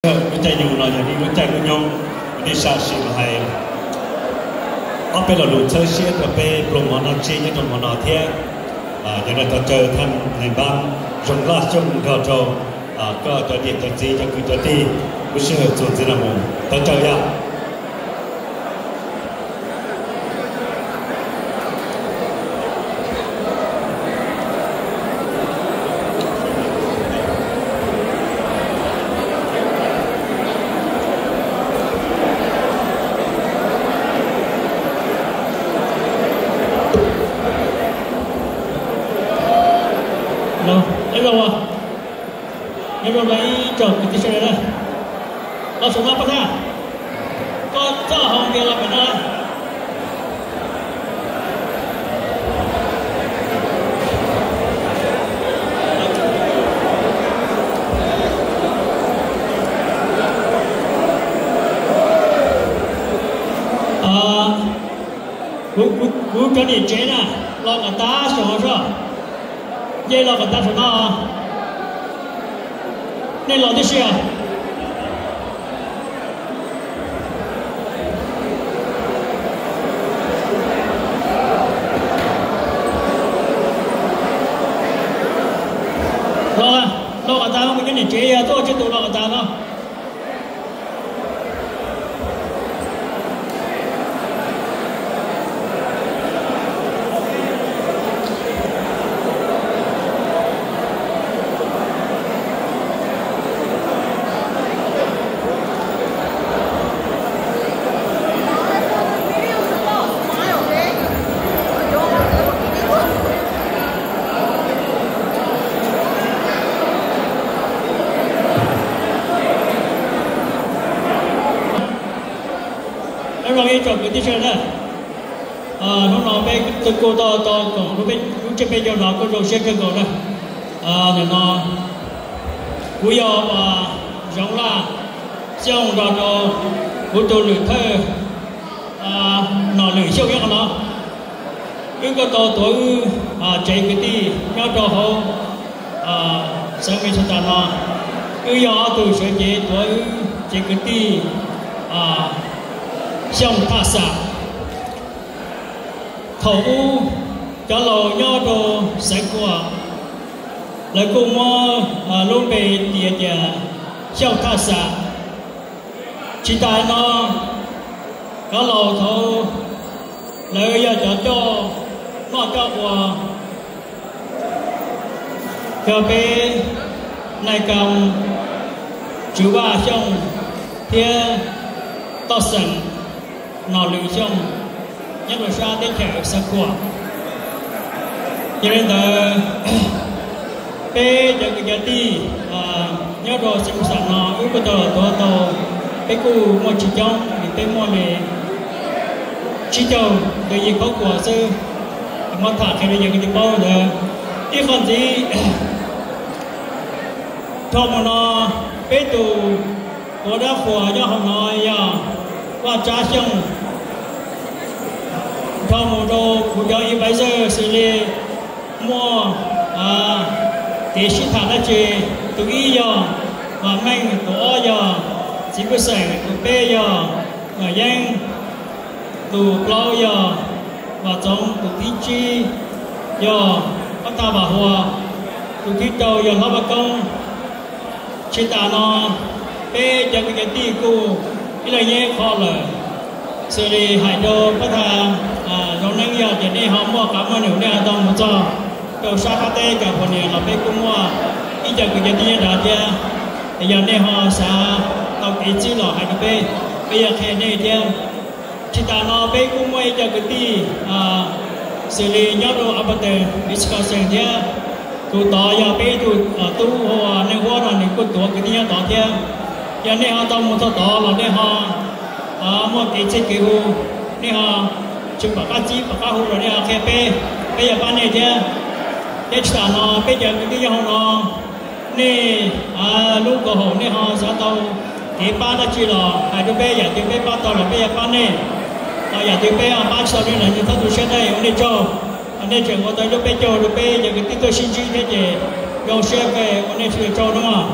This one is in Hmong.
Lub caij nyoog no yog nej lub caij lub nyoog, nej sam sim los hais ob peb lo lus txhawb siab rau peb pluag mov noj tseg nyob rau hmo no thiab. Yog no tau caw thaj neeg npab Zoo Laj Xyooj nrog rau koj cov niam cov txiv cov kwv cov tij lub sij hawm txuas ntxiv no mus, tau caw yom. Ib zaug, ib zaug ib tsoom kwv tij sawv daws na, los saum no pab na, koj txoj hau ntias los pem no. Kuv cov niam tsev na, los kom tas saum no soj, nce los kom tas saum no. Nej los tib si os. Los, los kom tas, kuv cov niam tsev yog tuaj tsib tus los kom tas no. Ib tsoom kwv tij sawv daws na, hnub no peb kuj tau tau koom lub tsiab peb caug no kuj zoo siab kawg nkaus na. Nim no kuv yog Zoov Laj Xyooj nrog rau kuv tus lwm thawj Nom Lwm Xyooj nyob qhov no. Wb kuj tau tuav wb tsev kwv tij nyob rau hauv xeev Minnesota no. Wb yog ob tug sawv cev tuav wb tsev kwv tij Xyooj Thaj Xam. Thaum ub cov laus nyob rau xeev Khuam, lawv kuj muab lub npe tis tias Xyooj Thaj Xam. Tsis tas no, cov laus thaum lawv yog cov coj noj coj ua, yog peb nais kas Tswv Vaj Xyooj thiab toj xeem Nom Lwm Xyooj nyob rau sab teb chaws Xeev Khuam. Yog li ntawd, peb cov kwv cov tij nyob rau Xeev Khuam no wb kuj tau los tuav tau, peb kuj muaj tsis coob, peb muaj li tsib caug tus yim khaub kuas xwb. Muab tham qhia rau cov kwv tij paub ntawd. Ib qho ntxiv, dhau mus no peb tus tuav dab qhuas nyob hauv no yog Vaj Tsab Xyooj. Dhau mus rau kuv cov advisor xws li muaj kev sib tham dab tsi, tus ib yog Vam Meej, tus ob yog Txiv Pej Xeem, tus peb yog Nom Yeeb, tus plaub yog Vam Txoov, tus thib tsib yog Pab Thaj Vam Hua, tus thib rau yog Hlob Vaj Koob. Tsis tas no, peb cov kwv cov tij kuj ib leeg nyob ib qho lawm. Xws li hais rau Pab Thaj Zoo Neeb, yog tias nej ho muaj qab muaj num nej ho tau mus txog rau sab qab teb California los peb kuj muaj ib co kwv cov tij nyob nrad thiab. Yog nej ho xav tau kev txib los hais rau peb, peb yuav qhia nej thiab. Tsis tas no peb kuj muaj ib co kwv tij xws li nyob rau Alberta, Wisconsin thiab. Tus tod yog peb ib tug tub hu ua Neej Huab no, nws kuj tuav kwv tij nyob tod thiab. Yog nej ho tau mus txog tod los nej ho muaj kev txib kev hu, nej ho tsis pom qab txib pom qab hu los nej ho qhia peb, peb yuav pab nej thiab. Thiab tsis tas no peb cov kwv tij nyob hauv no, nej lub kaum haum nej ho xav tau kev pab dab tsi los hais rau peb, yam twg peb pab tau los peb yuav pab nej. Yam twg peb pab tsis tau nej los nej txhob tu siab, nej ua nej tsaug, nej tseem ua tau ib lub peb caug rau peb cov kwv tij tuaj sib ntsib thiab ces zoo siab ua nej sawv daws tsaug nawb mog.